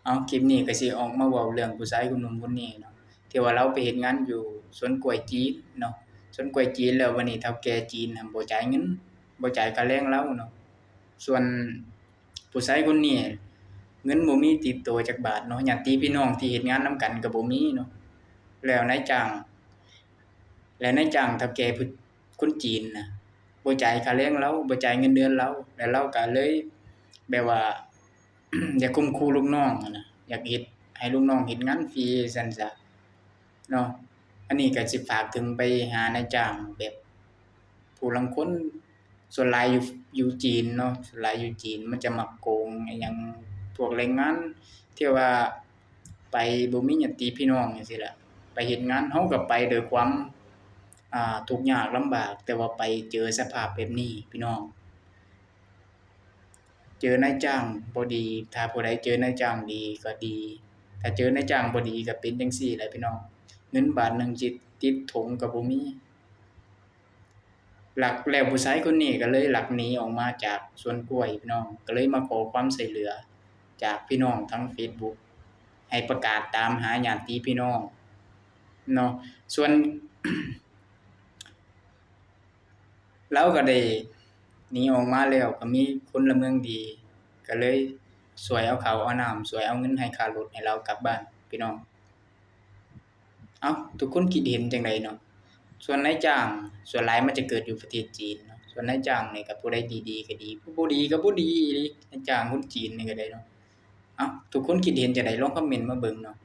ເອົາ ຄລິບນີ້ກໍຊິອອກມາເວົ້າເລື່ອງຜູ້ຊາຍຄົນໜຸ່ມຄົນນີ້ເນາະ ທີ່ວ່າລາວໄປເຮັດງານຢູ່ສວນກ້ວຍຈີນເນາະ, ສວນກ້ວຍຈີນ ແລ້ວບັດນີ້ເຖົ້າແກ່ຈີນຫັ້ນບໍ່ຈ່າຍເງິນ ບໍ່ຈ່າຍຄ່າແຮງລາວເນາະ. ສ່ວນຜູ້ຊາຍຄົນນີ້ ເງິນບໍ່ມີຕິດໂຕຈັກບາດເນາະ, ຍາດຕິພີ່ນ້ອງທີ່ເຮັດງານນຳກັນກໍບໍ່ມີເນາະ, ແລ້ວນາຍຈ້າງ ແລ້ວນາຍຈ້າງເຖົ້າແກ່ຜູ້ ຄົນຈີນນະ ບໍ່ຈ່າຍຄ່າແຮງລາວ ບໍ່ຈ່າຍເງິນເດືອນລາວ ແລ້ວລາວກໍເລີຍແບບວ່າ ຢາກຂົ່ມຂູ່ລູກນ້ອງຫັ້ນນະ, ຢາກເຮັດໃຫ້ລູກນ້ອງເຮັດງານຟຣີຊັ້ນຊະເນາະ. ອັນນີ້ກໍຊິຝາກເຖິງໄປຫານາຍຈ້າງແບບຜູ້ລາງຄົນ ສ່ວນຫຼາຍຢູ່ ຢູ່ຈີນເນາະ, ສ່ວນຫຼາຍຢູ່ຈີນມັນຈະມັກໂກງອີ່ຫຍັງ ພວກແຮງງານທີ່ວ່າໄປບໍ່ມີຍາດຕິພີ່ນ້ອງຈັ່ງຊີ້ລະ, ໄປເຮັດງານ ເຮົາກໍໄປດ້ວຍຄວາມ ອ່າ ທຸກຍາກລຳບາກ ແຕ່ວ່າໄປເຈີສະພາບແບບນີ້ພີ່ນ້ອງ, ເຈີນາຍຈ້າງບໍ່ດີ. ຖ້າຜູ້ໃດເຈີນາຍຈ້າງດີກໍດີ, ຖ້າເຈີນາຍຈ້າງບໍ່ດີກໍເປັນຈັ່ງຊີ້ແຫຼະພີ່ນ້ອງ, ເງິນບາດໜຶ່ງຊິຕິດຖົງກໍບໍ່ມີ. ຫຼັກ ແລ້ວຜູ້ຊາຍຄົນນີ້ກໍເລີຍລັກໜີອອກມາຈາກສວນກ້ວຍພີ່ນ້ອງ, ກໍເລີຍມາຂໍຄວາມຊ່ວຍເຫຼືອຈາກພີ່ນ້ອງທາງເຟສບຸກ ໃຫ້ປະກາດຕາມຫາຍາດຕິພີ່ນ້ອງເນາະ. ສ່ວນ ລາວກໍໄດ້ໜີອອກມາແລ້ວ ກໍມີພົນລະເມືອງດີ ກໍເລີຍຊ່ວຍເອົາເຂົ້າເອົານ້ຳ ຊ່ວຍເອົາເງິນໃຫ້ຄ່າລົດໃຫ້ລາວກັບບ້ານພີ່ນ້ອງ. ເອົ້າ ທຸກຄົນຄິດເຫັນຈັ່ງໃດເນາະ? ສ່ວນນາຍຈ້າງ ສ່ວນຫຼາຍມັນຈະເກີດຢູ່ປະເທດຈີນເນາະ, ສ່ວນນາຍຈ້າງນີ້ກໍຜູ້ໃດດີໆກໍດີ ຜູ້ບໍ່ດີກໍບໍ່ດີອີ່ຫຼີ, ນາຍຈ້າງຄົນຈີນນີ້ກໍໄດ້ເນາະ. ເອົ້າ ທຸກຄົນຄິດເຫັນຈັ່ງໃດ? ລອງຄອມເມັນມາເບິ່ງເນາະ.